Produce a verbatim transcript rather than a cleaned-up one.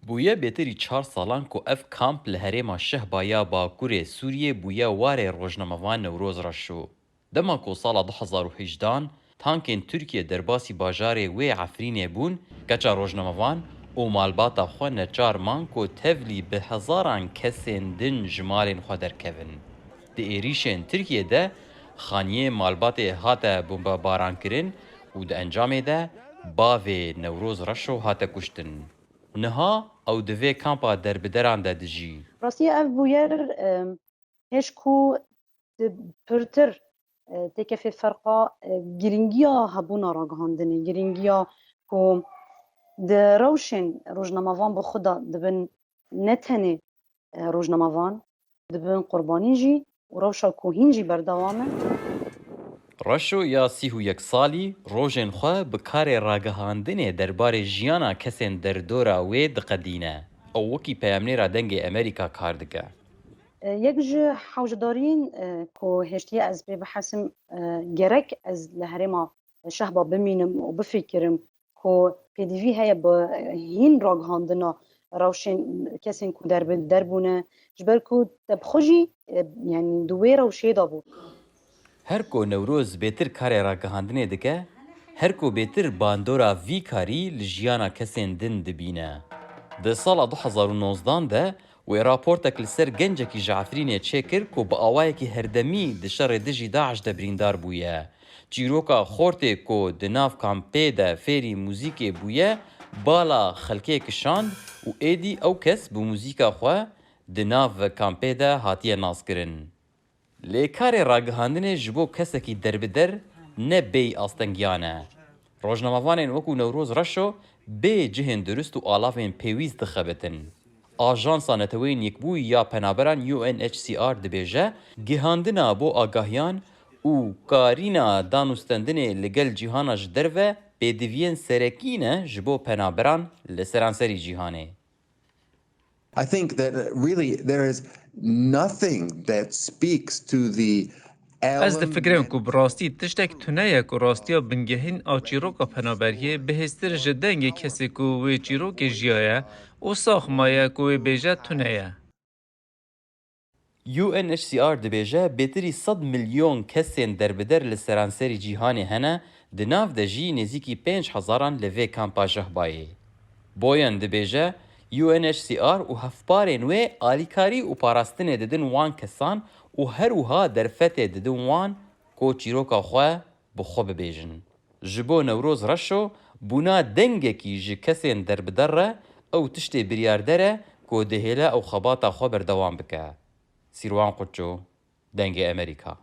Bûye bêtirî çar salan ku ev kamp li herêma Şehba ya Bakurê Sûriyê bûye warê rojnamevan Newroz Reşo. Dema ku sala du hezar û hejdehan tankên Tirkiye derbasî bajarê wê Efrînê bûn, keça rojnamevan û malbata xwe neçar man ku tevlî bi hezaran kesên din ji malên xwe derkevin. Di êrîşên Tirkiye de xaniyê malbatê hate bombebarankirin û di encamê de bavê Newroz Reşo hate kuştin. Niha ew di vê kampa derbideran de dijî. Rastî ev bûyer, e, hêj ku di pirtir, e, têkefê ferqa, e, girîngiya hebûna ragihandinê, girîngiya ku di rewşên rojnamevan bi xwe de dibin ne tenê, e, rojnamevan, dibin qurbanî jî û rewşa ku hîn jî berdewam e. Reşo ya sî û yek salî rojên xwe bi karê ragihandinê derbarê jiyana kesên derdora wê diqedîne. Ew wekî peyamnêra Dengê Amerîka kar dike. E, yek ji hewcedariyên, e, ku hêştiye ez pê bihesim, e, gerek ez li herêma Şehba bimînim û bifikirim ku pêdivî heye bi hîn ragihandina rewşên kesên ku derbi-, derbûne, ji ber ku te bi xwe jî, e, yanî di wê rewşê de bû. Her ku Newroz bêtir karê ragihandinê dike, her ku bêtir bandora vî karî li jiyana kesên din dibîne. Di sala du hezar û nozdan de wê raportek li ser gencekî ji Efrînê çêkir ku bi awayekî herdemî di şerê dijî DAIŞ de birîndar bûye. Çîroka xortê ku di nav kampê de fêrî muzîkê bûye, bala xelkê kişand û êdî ew kes bi muzîka xwe di nav kampê de hatiye naskirin. Lê karê ragihandinê ji bo kesekî derbider ne bêyî astengiyan e. Rojnamevanên wekû Newroz Reşo bê cihên durust û alavên pêwîst dixebitin. Ajansa Neteweyên Yekbûyî ya Penaberan U N H C R dibêje, gihandina bo agahiyan û karîna danûstendinê li gel cîhana ji derve pêdiviyên serekî ne ji bo penaberan li seranserî cîhanê. I think that, uh, really there is nothing that speaks to the Ez difikirim ku bi rastî tiştek tune ye ku rastiya bingehîn a çîroka penaberiyê bihêztir ji dengê kesê ku wê çîrokê jiyaye û sax maye ku wê bêje tune ye. U N H C R dibêje bêtirî sed milyon kesên derbider li seranserî cîhanê hene, di nav de jî nêzîkî pênc hezaran li vê kampa Jehbayê. Boyan dibêje, U N H C R û hevparên wê alîkarî û parastinê didin wan kesan û her wiha derfetê didin wan ku çîroka xwe bi xwe bibêjin. Ji bo Newroz Reşo bûna dengekî ji kesên derbider re ew tiştê biryarder e ku dihêle ew xebata xwe berdewam bike. Sîrwan Quço, Dengê Amerîka.